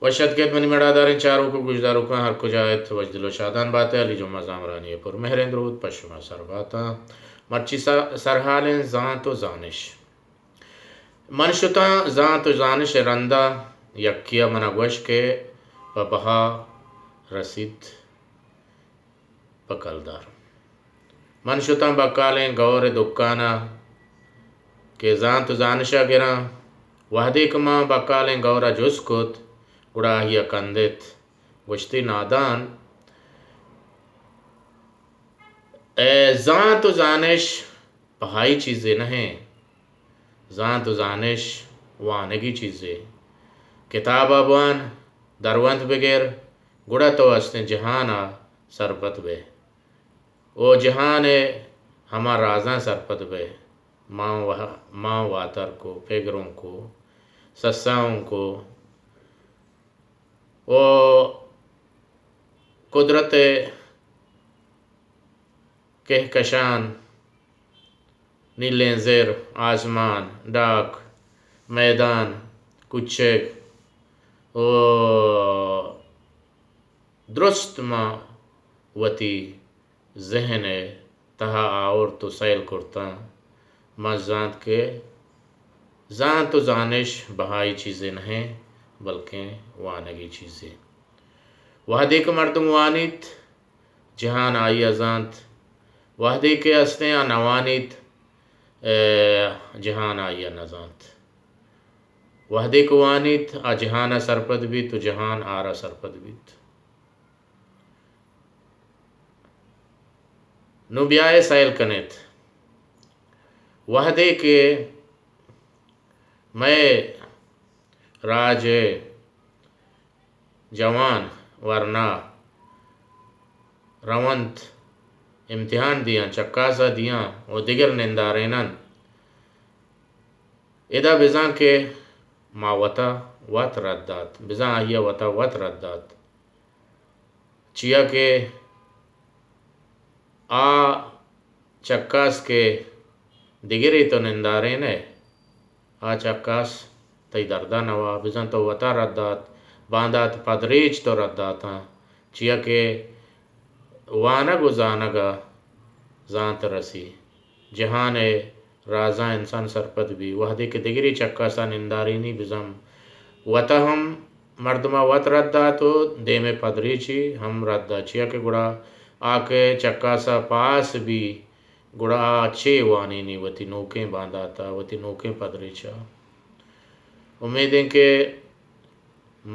وش اتک ات منی مڑاداریں چاروک و گوشداروکاں، ہر کجا ات وشدل و شادان بات ات۔ علی جمعہ زامرانی ء پر مہریں دروت پہ شما سر باتاں۔ مرچی سا-، سرحالیں زانت و زانش۔ من شتاں زانت و زانش ء رندا، یکیا منا گوشت کہ پہ بہا رسیت پہ کلدار۔ من شتاں بکالیں گور ء دکان ء کہ زانت و زانش ء گراں۔ وہدے کہ من بکالیں گور ء جست کت، گڑا آئی ء کندت، گوشتی، نادان، اے زانت و زانش بہائی چیزے نہ ایں۔ زانت و زانش وانگی چیزے۔ کتاب ء بوان، درونت بگر، گڑا تو استیں جہان ء سرپد بئے۔ او جہان ء ہما رازاں سرپد بئے۔ ماں و-، ماں واتر کو، پگروں کو، سساؤں کو، او قدرت ء کہکشان، نیلیں زر، آزمان، ڈاک، میدان، کچک، او درست ما وتی ذہن ء تہا آورت و سیل کرتاں۔ من زانت کہ زانت و زانش بہائی چیزے نہ ایں، بلکیں وانگی چیزے۔ وہدے کہ مردم وانیت، جہان آئی ء زانت۔ وہدے کہ استیں آ نہ وانیت، ء جہان آئی ء نہ زانت۔ وہدے کہ وانیت، آ جہان ء سرپد بیت و جہان آرا سرپد بیت۔ نوں بیائے سیل کنیت۔ وہدے کہ مئے راج ء جوان ورنا رونت، امتحان دیاں، چکاسا دیاں و دگر ننداریناں، ادا بزاں کہ ما وتا وت رد دات، بزاں آئی ء وتا وت رد دات۔ چیا کہ آ چکاس کہ دگرے تو نندارین ئے، آ چکاس تئی دردا نوا، بزاں تو وتا رد دات، باندات پدریچ تو رد داتاں، چیا کہ وانگ و زانگ ء زانت رسی۔ جہان ء رازاں انسان سرپد بی۔ وہدے کہ دگرے چکاسا نندارینی بزاں وتا ہم مردما وت رد دات و دیم ء پدریچی ہم رد دات، چیا کہ گڑا آ کہ چکاسا پاس بی، گڑا آ چے وانینی وتی نوکیں بانداتا، وتی نوکیں پدریچا۔ امیدیں کہ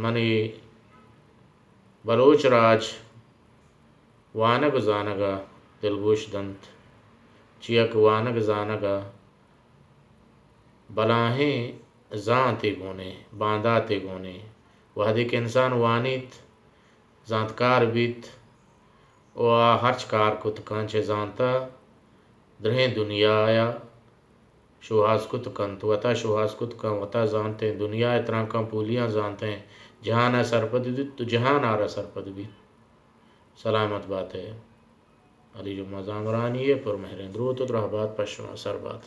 منی بلوچ راج وانگ و زانگ ء دلگوش دنت، چیا کہ وانگ زانگ ء بلاہیں زانتے گونے، بانداتے گونے۔ وہدے کہ انسان وانیت، زانتکار بیت و آ ہرچ کار کت کن چہ زانتا درہیں دنیا ء شوہاز کت کنت، وتا شوہاز کت کنت، وتا زانتیں، دنیا ء ترانکاں پولیاں زانتیں، جہان ء سرپد بیت تو جہان آرا سرپد بیت۔ سلامت بات ئے۔ علی جمعہ زامرانی ء پر مہریں دروت و درہبات پہ شما سر بات۔